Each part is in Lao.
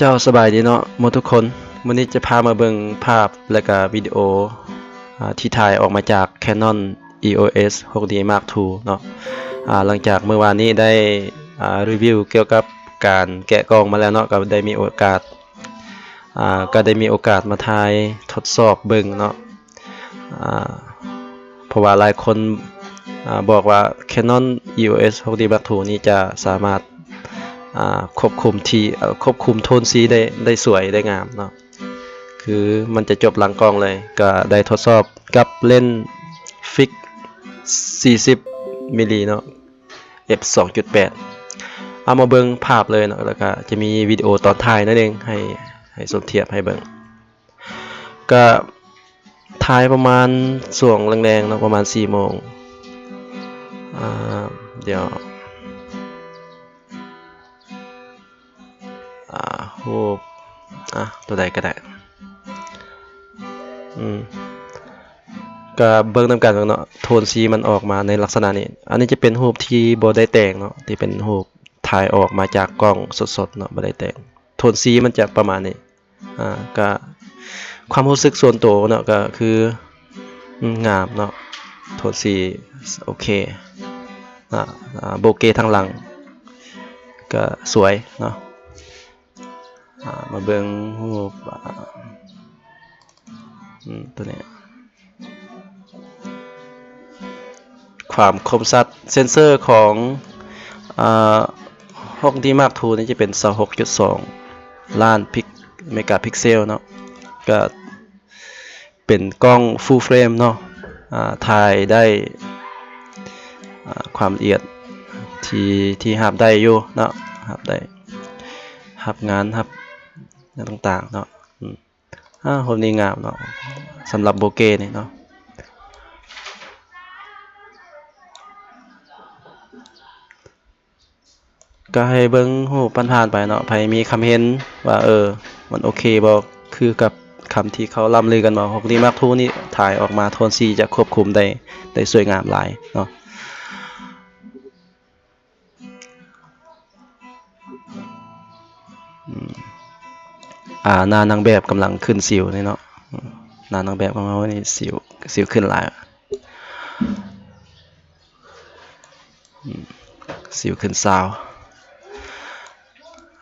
ເຈົ້າ ສະບາຍດີເນາະໝົດທຸກຄົນ. ມື້ນີ້ຈະພາມາເບິ່ງພາບ ແລະກະວິດີໂອ ອາ ທີ່ຖ່າຍອອກມາຈາກ Canon EOS ຫົກ D Mark two ເນາະ. ອາ ຫຼັງຈາກມື້ວານນີ້ໄດ້ ອາ ຣີວິວກ່ຽວກັບການແກະກ່ອງມາແລ້ວເນາະ, ກໍໄດ້ມີໂອກາດ ອາ ກໍໄດ້ມີໂອກາດມາຖ່າຍທົດສອບເບິ່ງເນາະ. ອາ ເພາະວ່າຫຼາຍຄົນ ອາ ບອກວ່າ Canon EOS ຫົກ D Mark two ນີ້ຈະສາມາດ ອາ ຄວບຄຸມທີ່ ຄວບຄຸມໂທນສີໄດ້ ໄດ້ສວຍ ໄດ້ງາມເນາະ, ຄືມັນຈະຈົບຫຼັງກ້ອງເລີຍ. ກໍໄດ້ທົດສອບກັບເລນຟິກສີ່ສິບມິລລີເນາະ F ສອງຈຸດແປດ. ເອົາມາເບິ່ງພາບເລີຍເນາະ, ແລ້ວກໍຈະມີວິດີໂອຕອນທ້າຍໜ້ອຍໜຶ່ງໃຫ້ ໃຫ້ສົມທຽບໃຫ້ເບິ່ງ. ກະຖ່າຍປະມານຊ່ວງແລງໆເນາະ, ປະມານສີ່ໂມງ. ອາ ດຽວ ອາ ຮູບ ອາ ຕົວໃດກໍໄດ້. ອືມ ກະເບິ່ງນຳກັນເນາະ, ໂທນສີມັນອອກມາໃນລັກສະນະນີ້. ອັນນີ້ຈະເປັນຮູບທີ່ບໍ່ໄດ້ແຕ່ງເນາະ, ທີ່ເປັນຮູບຖ່າຍອອກມາຈາກກ້ອງສົດໆເນາະ, ບໍ່ໄດ້ແຕ່ງ. ໂທນສີມັນຈະປະມານນີ້. ອາ ກະຄວາມຮູ້ສຶກສ່ວນໂຕເນາະ ກະຄື ອືມ ງາມເນາະ, ໂທນສີໂອເຄ. ອາ ອາ ໂບເກທາງຫຼັງກະສວຍເນາະ. ອາ ມາເບິ່ງຮູບ ອາ ອືມ ຕົວນີ້ ຄວາມຄົມຊັດ ເຊັນເຊີຂອງ ອາ ຫົກ D Mark two ນີ້ຈະເປັນຊາວຫົກຈຸດສອງລ້ານພິກ ເມກາພິກເຊວເນາະ, ກະເປັນກ້ອງ full frame ເນາະ. ອາ ຖ່າຍໄດ້ ອາ ຄວາມລະອຽດທີ່ ທີ່ຮັບໄດ້ຢູ່ເນາະ, ຮັບໄດ້ ຮັບງານ ຮັບຫຍັງຕ່າງໆເນາະ. ອາ ຮູບນີ້ງາມເນາະ ສຳລັບໂບເກນີ້ເນາະ. ກໍໃຫ້ເບິ່ງຮູບຜ່ານໆໄປເນາະ, ໃຜມີຄຳເຫັນວ່າ ເອີ ມັນໂອເຄບໍ່ ຄືກັບຄຳທີ່ເຂົາລ່ຳລືກັນບໍ່ ຫົກ D Mark two ນີ້ຖ່າຍອອກມາໂທນສີຈະຄວບຄຸມໄດ້ ໄດ້ສວຍງາມຫຼາຍເນາະ. ອືມ ອາ ໜ້ານາງແບບກຳລັງຂຶ້ນສິວນີ້ເນາະ, ໜ້ານາງແບບຂອງເຮົານີ້ສິວ ສິວຂຶ້ນຫຼາຍ. ອືມ ສິວຂຶ້ນຊາວ.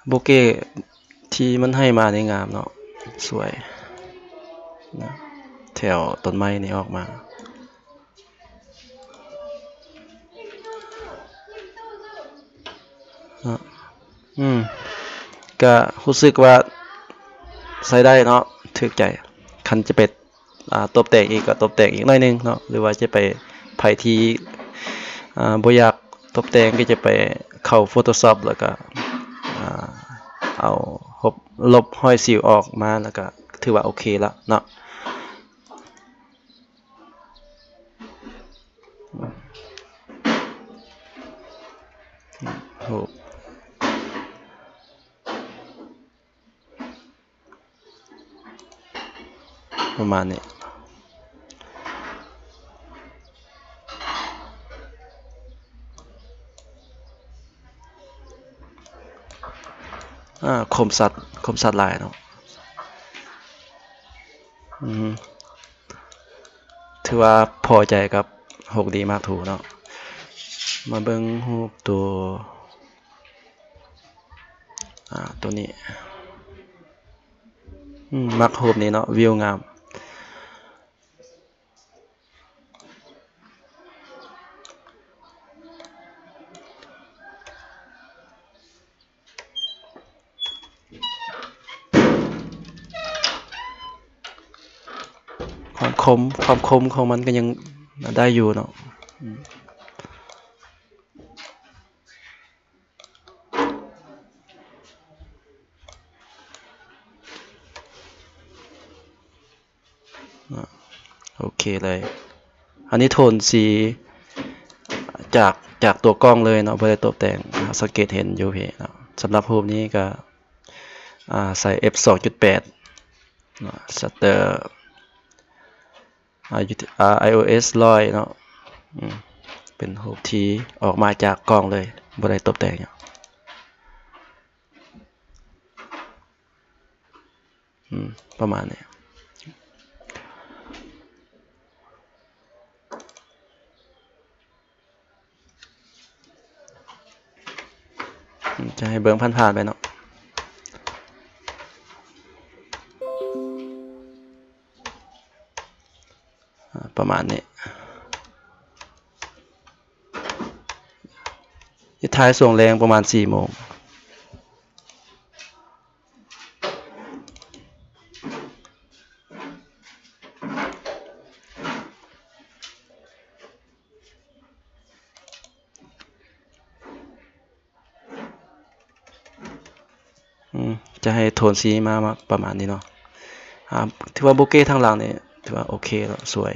ໂບເກທີ່ມັນໃຫ້ມານີ້ງາມເນາະ, ສວຍນະ, ແຖວຕົ້ນໄມ້ນີ້ອອກມາເນາະ. ອືມ ກະຮູ້ສຶກວ່າໃຊ້ໄດ້ເນາະ, ຖືກໃຈ. ຄັນຈະໄປ ອາ ຕົບແຕ່ງອີກກໍຕົບແຕ່ງອີກໜ້ອຍໜຶ່ງເນາະ, ຫຼືວ່າຈະໄປ ໃຜທີ່ ອາ ບໍ່ຢາກຕົບແຕ່ງກໍຈະໄປເຂົ້າ Photoshop ແລ້ວກໍ ອາ ເອົາ ລົບ ລົບຮອຍສິວອອກມາ ແລ້ວກໍຖືວ່າໂອເຄລະເນາະ. ໂອ້ ປະມານນີ້. ອາ ຄົມຊັດ ຄົມຊັດຫຼາຍເນາະ. ອືມ ຖືວ່າພໍໃຈກັບ ຫົກ D Mark two ເນາະ. ມາເບິ່ງຮູບຕົວ ອາ ຕົວນີ້ ອືມ ມັກຮູບນີ້ເນາະ, ວິວງາມ. ຄວາມຄົມ ຄວາມຄົມຂອງມັນກໍຍັງໄດ້ຢູ່ເນາະ. ອືມ ອາ ໂອເຄເລີຍ. ອັນນີ້ໂທນສີຈາກ ຈາກຕົວກ້ອງເລີຍເນາະ, ບໍ່ໄດ້ຕົບແຕ່ງ. ເຮົາສັງເກດເຫັນຢູ່ພີ້ເນາະ. ສຳລັບຮູບນີ້ກໍ ອາ ໃສ່ F ສອງຈຸດແປດເນາະ, shutter ອາ ຢູ່ທີ່ ອາ EOS ຮ້ອຍເນາະ. ອືມ ເປັນຮູບທີ່ອອກມາຈາກກ້ອງເລີຍ, ບໍ່ໄດ້ຕົບແຕ່ງຫຍັງ. ອືມ ປະມານນີ້. ຈະໃຫ້ເບິ່ງຜ່ານໆໄປເນາະ ອາ ປະມານນີ້ ຈະຖ່າຍຊ່ວງແລງປະມານສີ່ໂມງ. ອືມ ຈະໃຫ້ໂທນສີມາ ມາປະມານນີ້ເນາະ ອາ ຖືວ່າໂບເກ້ທາງຫຼັງນີ້ ຖືວ່າໂອເຄແລ້ວ ສວຍ.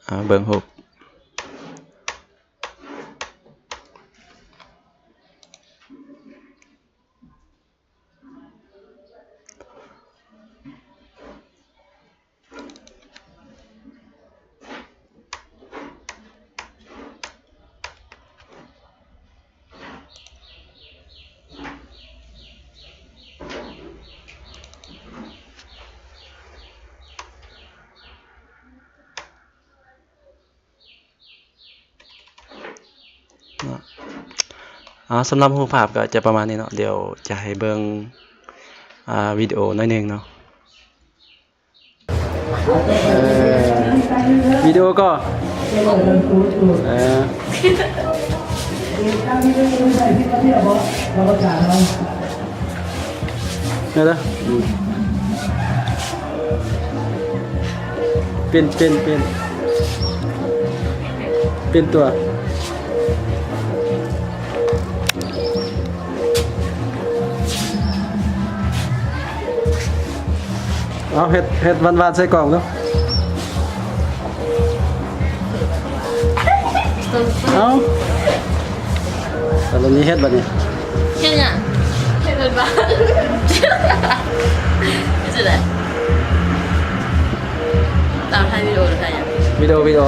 ອາ ເບິ່ງຮູບ. ເນາະ ອາ ສຳລັບຮູບພາບກໍຈະປະມານນີ້ເນາະ ດຽວຈະໃຫ້ເບິ່ງ ອາ ວິດີໂອໜ້ອຍໜຶ່ງເນາະ. ເອີ ວິດີໂອກໍ ເອີ ເດີ ເປັນ ເປັນ ເປັນ ເປັນຕົວ ເອົາ ເຮັດ ເຮັດຫວານໆໃສ່ກ້ອງເນາະ. ເອົາ ແລ້ວນີ້ເຮັດບັດນີ້ ເຮັດຫຍັງ? ເຮັດເປັນບ້ານ ເຮັດຈັ່ງໃດ? ຕາມຖ່າຍວິດີໂອ ຫຼື ຖ່າຍຫຍັງ? ວິດີໂອ ວິດີໂອ.